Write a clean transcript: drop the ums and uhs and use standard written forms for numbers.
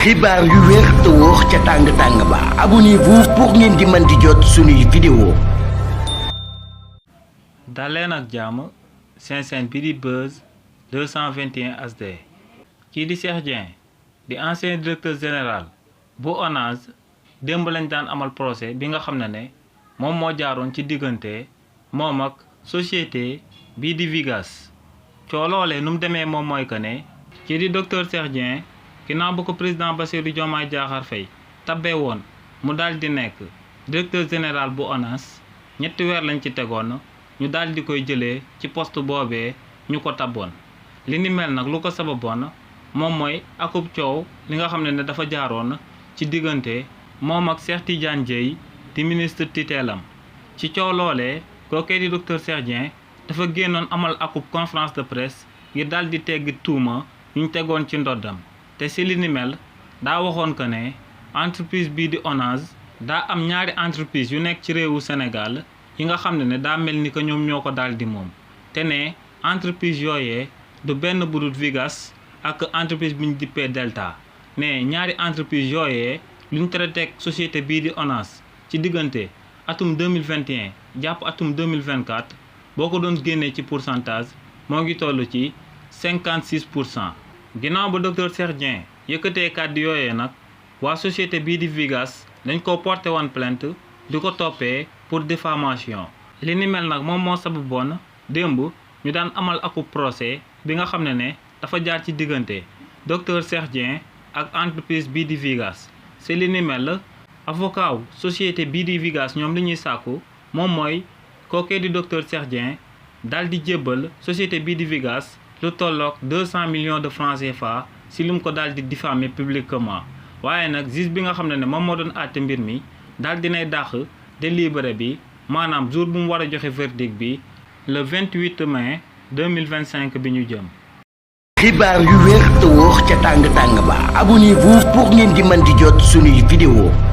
xibaar yu wér te wóor ca tàng ba abonnez-vous pour ngeen di mën di jot suñuy vidéo. daleen ak jàmm seen chaîne bi di Buzz 221 HD kii di Cheikh Dieng di ancien directeur général bu ONAS démb lañ daan amal procès bi nga xam ne moom moo jaaroon ci diggante moom ak société bii di Vigas cooloolee nu mu demee moom mooy que ne kii di docteur Cheikh Dieng ginnaaw ba ko président Bassirou Diomaye Diakhar Faye tabbee woon mu daal di nekk directeur général bu ONAS ñetti weer lañ ci tegoon ñu daal di koy jëlee ci poste boobee ñu ko tabboon li ni mel nag lu ko sababoon moom mooy akub coow li nga xam ne dafa jaaroon ci diggante moom ak Cheikh Tidiane Dièye di ministre tutelam ci coow loolee kookee di docteur Cheikh Dieng dafa génnoon amal akub conférence de presse ngir daal di teggi tuuma ñu tegoon ci ndoddam te si li ni mel daa waxoon que ne entreprise bii di ONAS daa am ñaari entreprise yu nekk ci réewu Sénégal yi nga xam ne daa mel ni que ñoom ñoo ko daal di moom te ne entreprise yooyee du benn budut Vigas ak entreprise bi ñu dippee Delta ne ñaari entreprise yooyee luñ traité ak société bii di ONAS ci diggante atum 2021 jàpp atum 2024 boo ko doon génnee ci pourcentage moo ngi toll ci 56%. ginnaaw ba docteur Cheikh Dieng yëkkatee kàddu yooyee nag waa société bii di Vigas dañ ko porté woon plainte di ko toppee pour diffamation li ni mel nag moom moo sababoon démb ñu daan amal akub procès bi nga xam ne dafa jaar ci diggante docteur Cheikh Dieng ak entreprise bii di Vigas c'est li ni mel avocat wu société bii di Vigas ñoom li ñuy sàkku moom mooy kookee di docteur Cheikh Dieng daal di jébbal société bii di Vigas lu tolloog 200 millions de francs CFA si lu mu ko daal di diffamer publiquement waaye nag juge bi nga xam ne moom moo doon àtte mbir mi daal dinay dàq délibéré bi maanaam jour bu mu war a joxe verdict bi le 28 mai 2025 bi ñu jëm. xibaar yu wér te wóor ca tàng ba abonnez-vous pour ngeen di mën di jot suñuy vidéo.